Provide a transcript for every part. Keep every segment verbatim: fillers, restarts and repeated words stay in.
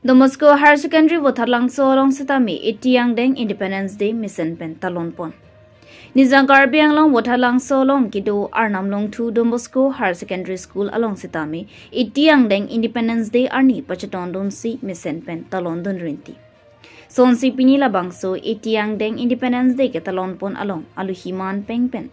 Don Bosco Higher Secondary Vothatlangso along sitame eighty angdeng Independence Day mesen pen talon pon. Nijang Karbi Anglong Vothatlangso along kedo Arnam Longthu Don Bosco Higher Secondary School along sitame eighty angdeng Independence Day arni pachetongdunsi mesen pen talon dun rinti. Sonsi pini labangso eighty angdeng Independence Day ketalon pon along aluhi man peng pen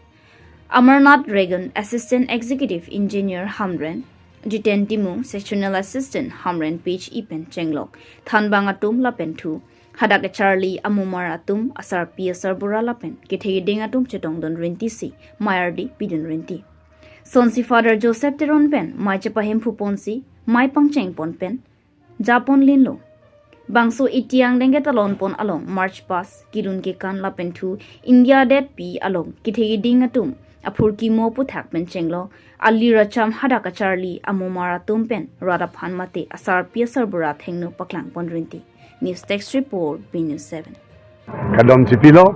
Amarnath Regan, Assistant Executive Engineer Hamren, Jiten Timung, Sectional Assistant Hamren P H E pen chenglok thanbang atum lapen thu hadak kacharli amumar atum, asarpi asarbura lapen kethe keding atum chetongdun rintisi mei ardi pidun rinti. Sonsi Father Joseph Teron pen mei chepahemphu ponsi mei pangcheng pon pen japon linlo. Bangso eighty angdeng ketalon pon along march past, kelun kekan lapen thu India detpi along kethe keding atum aphurkimo aputhak pen chenglok alir acham hadak kacharli amumar atum pen rat aphan mate asarpi asarbura athengno paklang pon rinti. News Desk Report, B News seven. Kardom chipilo,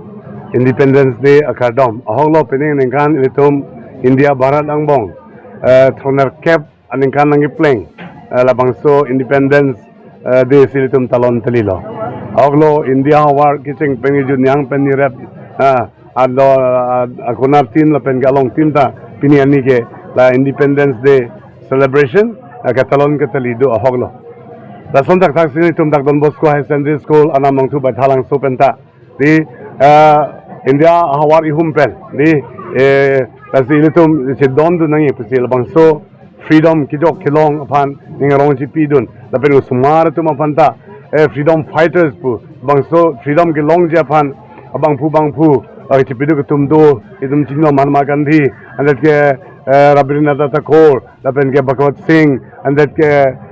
Independence Day akardom. Ahoklo, penang ningkan ilitum India Bharat angbong eh, thronerkep aningkan nangkepleng eh, labangso Independence eh, Day si ilitum talon telilo. Ahoklo, India havar kecheng pen kejut niang pen nirep ah, ado ah, akonar tin lapen ke along tin ta pini arni ke la Independence Day celebration eh, ketalon keteli do ahoklo. Lason thakthak si ilitum dak Don Bosco Higher Secondary School Arnam Longthu Vothatlangso pen ta di eh, India havar ihum pen di eh, lasi ilitum chedondun nangji pusi labangso freedom kejok kelong aphan ning arong chipidun lapen osomar atum aphan ta eh, freedom fighters pu bangso freedom kelongji aphan abangphu bangphu eh, chipidun atum do, itum chingno Mahatma Gandhi, andat ke eh, Rabindranath Tagore, lapen ke Bhagat Singh, andat ke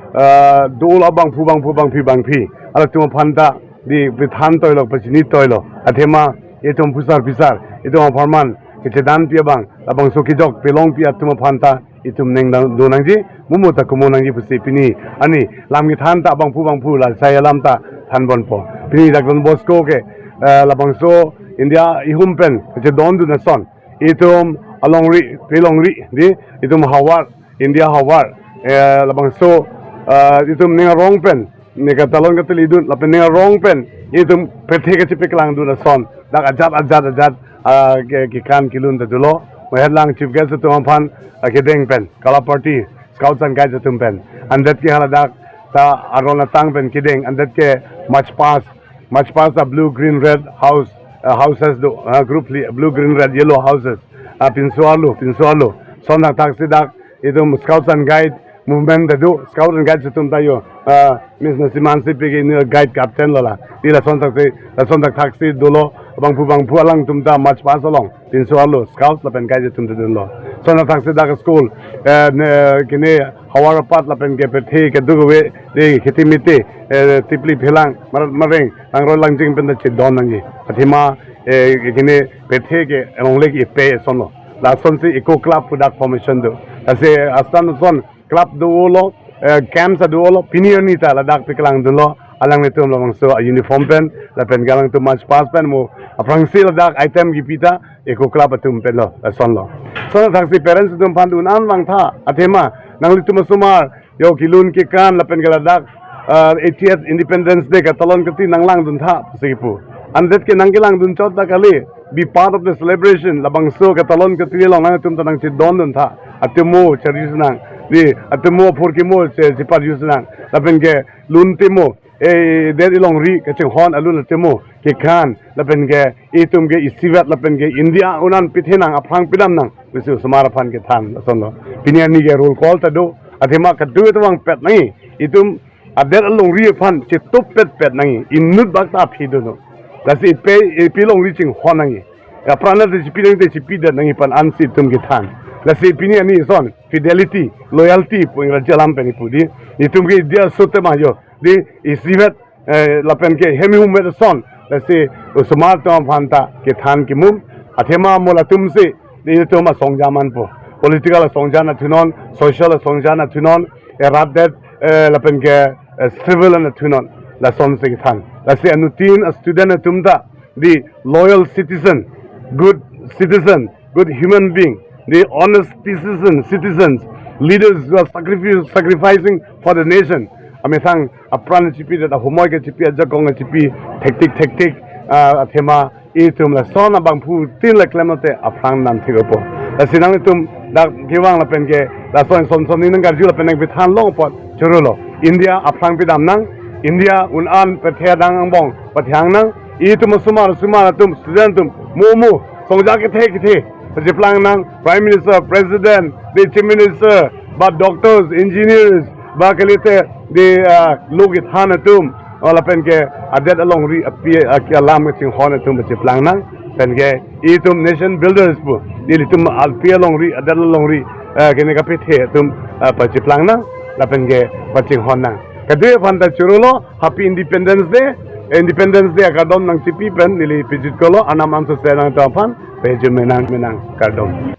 eh, dol abangphu bangphu bangphi bangphi, halatum aphan ta di pithan toilo, pachini toilo. Athema itum phusar phisar, itum apharman kechedanpi abang, labangso kejok pelongpi atum aphan ta itum neng dang do nangji, mumu ta komo nangji pusi pini arni lam kethan ta bangphu bangphu la sai alam ta than ponpo. Pini dak Don Bosco ke eh, labangso India ihum pen kechedondun ason, itum alongri, pelongri di, itum havar, India havar eh, labangso eh, itum ning arong pen ne ketalon ketelidun lapen ning arong pen itum pethe kechepaklangdun ason dak ajat ajat ajat ah, ke- kekan kelun ta dolo. Mohet lang chief guest atum aphan ah, kedeng pen Kala Party, Scouts and Guides atum pen, andat ke haladak ta aron atang pen kedeng, andat ke march past, march past a blue green red house ah, houses do ah, group li blue green red yellow houses ah, pinso arlo, pinso arlo. Lason thakthak si dak itum Scouts and Guide movement ta do, Scout and Guide atum ta yo ah, Miss Nasiman si pegi ni guide captain lo la. Di lason thakthak si, lason thakthak si dolo, bangphu bangphu alangtum ta march past along pinso arlo Scouts lapen Guide atum ta dunlo. Lason thakthak si dak school eh, ne- kene havar apat lapen ke pethe kedo kave di kheti miti eh, tipli phelang marat mareng langroi langjing pen ta chedon nangji. Athema eh, kene pethe ke alongle ke ipe asonlo. Lasonsi Eco Club pu dak formation do. Lasi asan ason club do-olo, eh, camps do-olo, pini arni ta ladak paklangdunlo, alanglitum labangso a uniform pen, lapen ke alangtum march past pen mo, aphrangsi ladak item kipi ta, Eco Club atum penlo, lasonlo. Lason thakthak si parents atum aphan dun-an vangtha, athema, nanglitum asomar, yo kelun kekan, lapen ke ladak, ah, eightieth Independence Day ketalon keti nanglangduntha, pusi kipu. Andat ke nangkelangdun chot ta kali, be part of the celebration, labangso ketalon keti along nangtum ta nangchedonduntha. Atomo charjusenang, di atomo aphurkimo che- cheparjusenang. Lapen ke lun temo, eh, det ilongri kachinghon alun atomo kekan, lapen ke itum ke isivet, lapen ke India unan pithenang, aphrang pidamnang, pusi osomar aphan kethan, lasonlo. Pini arni ke roll call ta do, athema kado-kave ta vangpet nangji, itum adet alongri aphan chetup petpet nangji, inut bak ta aphi dono. Lasi ipe, ipi longri chinghon nangji. Apran ta chipi nangji te chipidet nangji pu ansi itum kethan. Lasi pini arni ason, fidelity, loyalty pu Ingraji alam pen ipu di. Itum ke India sot tema yo. Di isivet eh, lapen ke hem ihumvet ason, lasi osomar atum aphan ta kethan kimum, athema mo latumsi, di itum asongja manpo. Political asongja nangthunon, social asongja nangthunon, eh, rat det, eh, lapen ke, eh, civil nangthunon, lasonsi kethan. Lasi anuttin a student atum ta, di loyal citizen, good citizen, good human being, the honest citizen, citizens, leaders who are sacrifice, sacrificing for the nation. amethang apran chipidet, ahumoi kechipi, ajakong kechipi, thektik thektik, ah, athema itum lason abangphutin le klemlote aphrang dam thik-opo. Lasi nanglitum dak kevang lapen ke lason son son ni nangkarju lapen nangpethan long apot chorolo. India aphrang pidam nang, India un-an pethe adang angbong pathang nang, itum osomar osomar atum, student atum, mo mo songja kethe kethe pacheplang nang, Prime Minister, President, the Chief Minister, ba doctors, engineers, ba kalite the, ah, lo kethan atum, oh, lapen ke adet alongri api, ah, ke alam kachinghon atum pacheplang nang, pen ke itum nation builders pu, nelitum api alongri, adet alongri, ah, kene kapethe atum, ah, pacheplang nang, lapen ke pachinghon nang. Kadokave aphan ta chorolo, Happy Independence Day, Independence Day akardom nangchipi pen neli pejut kolo, anam amso se nangtum aphan pejut me nang, me nang, kardom.